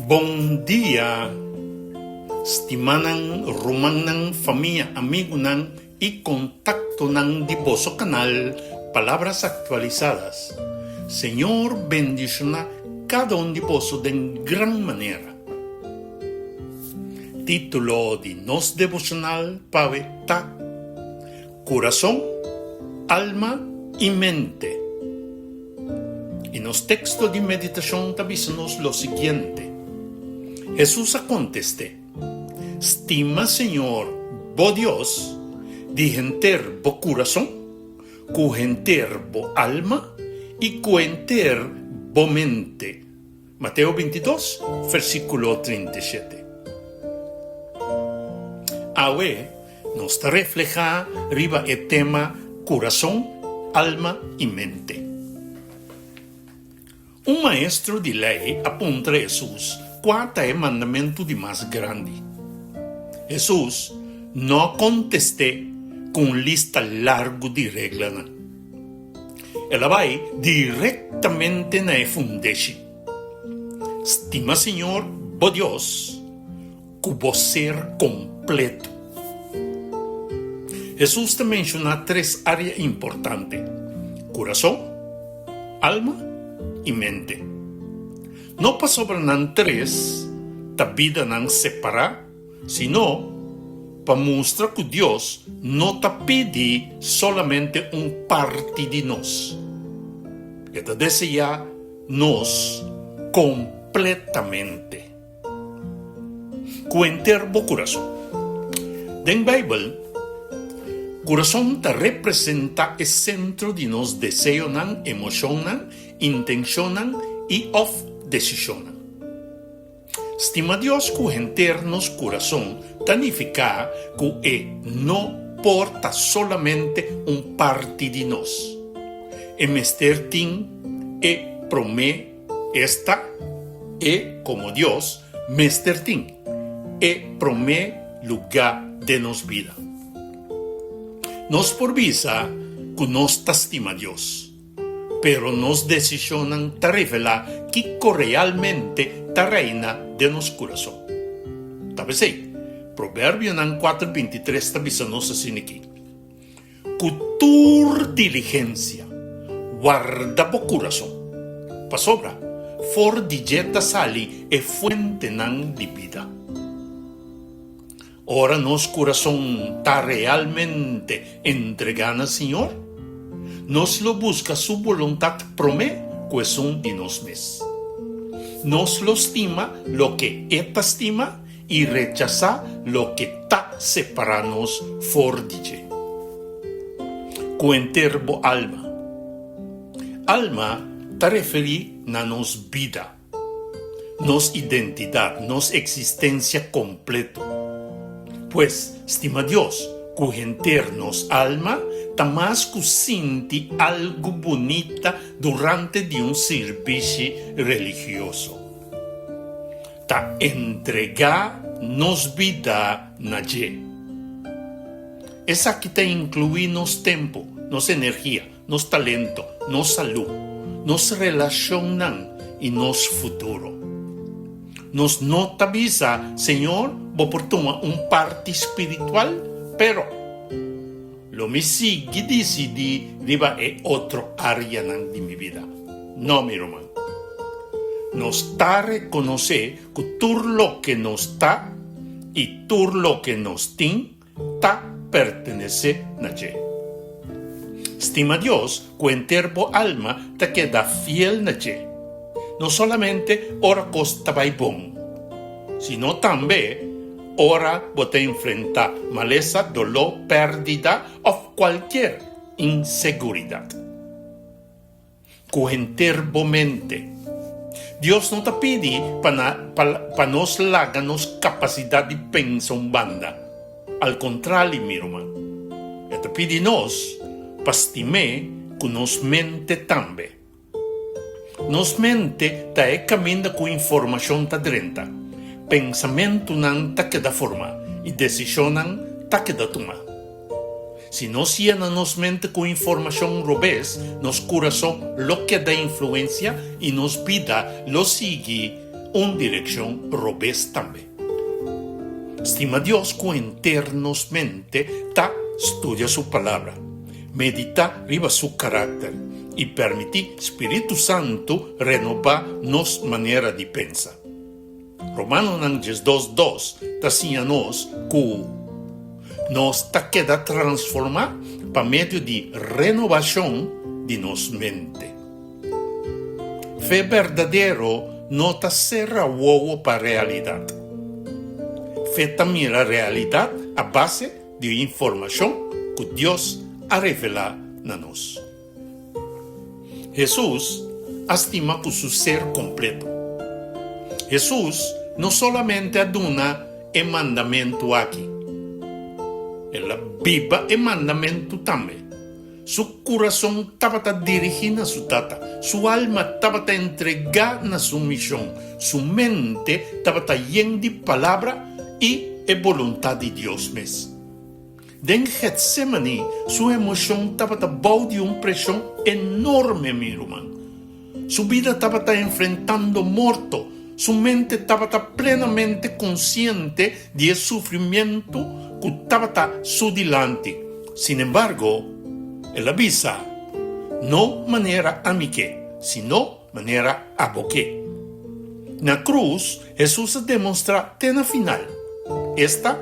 Bon dia, stimanan, rumannan, famia, amigunan i kontaktonan di boso kanal Palabras Actualizadas. Señor bendishoná kada un di boso den gran manera. Título di nos devoshonal pawe ta Kurason, Alma i Mente. I nos teksto di meditashon ta bisa nos lo siguiente, Hesus a kontest'é, Stima Señor bo Dios di henter bo kurason, ku henter bo alma i ku henter bo mente. Mateo bintidos, versíkulo 37. Awe nos ta reflehá riba e tema kurason, alma i mente. Un maestro di lei a puntra Hesus kua ta e mandamentu di mas grandi. Hesus no a kontest'é ku un lista largu di reglanan. El a bai direktamente na e fundeshi. Stima Señor bo Dios ku bo ser kompleto. Hesus ta menshoná tres área importante, kurason, alma i mente. No pasobra nan tres ta bidanan separá, sino pa mustra ku Dios no ta pidi solamente un parti di nos. E ta deseá nos kompletamente. Ku henter bo kurason. Den Beibel, kurason ta representá e sentro di nos deseonan, emoshonnan, intenshonnan i òf desishonnan. Stima Dios ku henter nos kurason ta nifiká ku e no por ta solamente un parti di nos. E mester tin e promé, esta, e komo Dios mester tin e promé lugá den nos bida. Nos por bisa ku nos ta stima Dios. Pero nos desishonnan ta revelá kiko realmente ta reina den nos kurason. Ta p'esei, Proverbionan kuater bintitres ta bisa nos asin'aki, Ku tur diligensia warda bo kurason, pasobra for di dje ta sali e fuentenan di bida. Ora nos kurason ta realmente entregá na Señor, nos lo buska Su boluntat promé ku esun di nos mes. Nos lo stima loke E ta stima i rechasá loke ta separá nos for di dje. Ku henter bo alma. Alma ta referí na nos bida. Nos identidad, nos existencia completo. Pues, stima Dios cu henter nos alma ta mas cu sinti algo bunita durante di un sirbishi religioso. Ta entrega nos bida na dje. Esaki ta inclui nos tempo, nos energia, nos talento, nos salú, nos relashonnan i nos futuro. Nos no ta bisa, Señor, bo por tuma un parti spiritual, pero lo mi sigui disidí riba e otro áreanan di mi bida. No, mi ruman. Nos ta rekonosé ku tur loke nos ta i tur loke nos tin, ta pertenesé na dje. Stima Dios ku henter bo alma ta keda fiel na dje, no solamente ora kos ta bai bon, sino tambe ora bo ta enfrentá malesa, doló, pèrdida òf kualkier inseguridat. Ku henter bo mente. Dios no ta pidi pa na pa nos laga nos kapasidat di pensa un banda. Al kontrali, mi ruman, e ta pidi nos pa stim'é ku nos mente tambe. Nos mente ta e kaminda ku informashon ta drenta, pensamentunan ta keda formá i desishonnan ta keda tumá. Si nos yena nos mente ku informashon robes, nos kurason lo keda influensia i nos bida lo sigui un direkshon robes tambe. Stima Dios ku henter nos mente ta studia su Palabra, meditá riba su karakter i permití spiritu santu renobá nos manera di pensa. Romanonan 12 dos ta siña nos ku nos ta keda transformá pa medio di renobashon di nos mente. Fe berdadero no ta sera wowo pa realidat. Fe ta mira realidat a base di informashon ku Dios a revelá na nos. Hesus a stima ku su ser kompleto. Hesus no solamente a duna e mandamentu aki, el a biba e mandamentu tambe. Su kurason tabata dirigí na su Tata, su alma tabata entregá na su mishon, su mente tabata yen di Palabra i e boluntat di Dios mes. Den Getsemaní, su emoshon tabata bou di un preshon enorme, mi ruman. Su bida tabata enfrentando morto, su mente tabata plenamente konsiente di e sufrimientu ku tabata su dilanti. Sinembargo, el a bisa, No manera ami ke, sino manera abo ke. Na krus, Hesus a demostrá te na final, esta,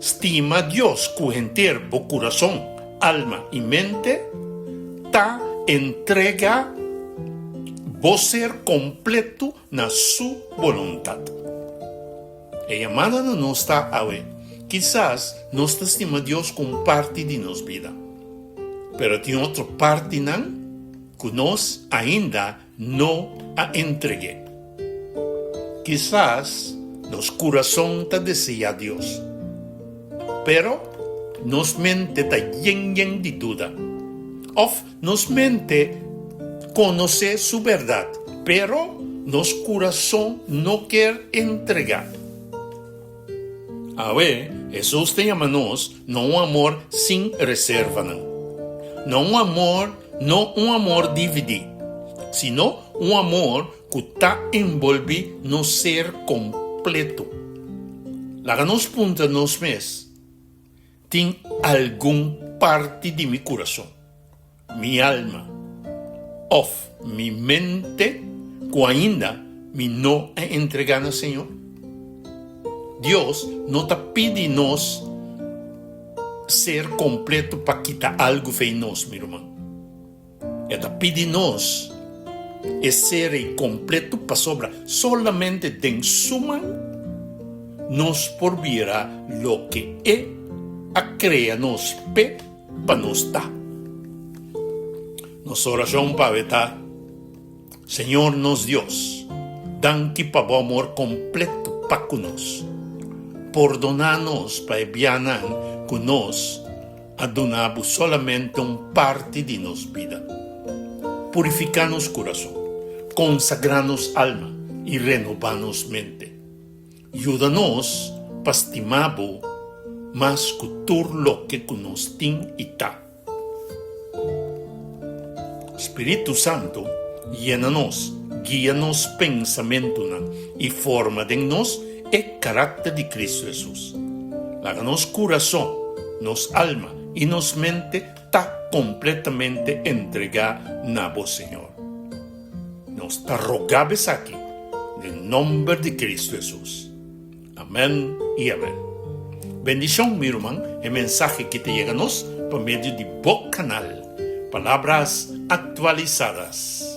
stima Dios ku henter bo kurason, alma i mente, ta entrega bo ser kompletu na Su boluntat. E yamada na nos ta awe. Kisas nos ta stima Dios ku un parti di nos bida, pero tin otro partinan ku nos ainda no a entreg'é. Kisas nos kurason ta deseá Dios, pero nos mente ta yen yen di duda. Òf nos mente konosé su bèrdat, pero nos kurason no kier entregá. Awe, Hesus ta yama nos na un amor sin reservanan. Na un amor, no un amor dividí, sino un amor ku ta enbolbí nos ser kompleto. Laga nos puntra nos mes, Tin algun parti di mi kurason, mi alma òf mi mente ku ainda mi no a entregá na Señor? Dios no ta pidi nos ser kompleto pa kita algu fei nos, mi ruman. E ta pidi nos e ser ei kompleto pasobra solamente den Su man nos por bira loke E a krea nos p'e pa nos ta. Nos orashon pa awe ta, Señor nos Dios, danki pa bo amor kompleto pa ku nos. Pordoná nos pa e bianan ku nos a duna bo solamente un parti di nos bida. Purifiká nos kurason, konsagrá nos alma i renobá nos mente. Yuda nos pa stima bo mas ku tur loke ku nos tin i ta. Spiritu Santu, yena nos, guia nos pensamentunan i forma den nos e karakter di Kristu Hesus. Laga nos kurason, nos alma i nos mente ta kompletamente entregá na bo, Señor. Nos ta rogá bo esaki den nomber di Kristu Hesus. Amèn i amèn. Bendishon, mi ruman, e mensahe ki ta yega nos pa medio di bo kanal, Palabras Actualizadas.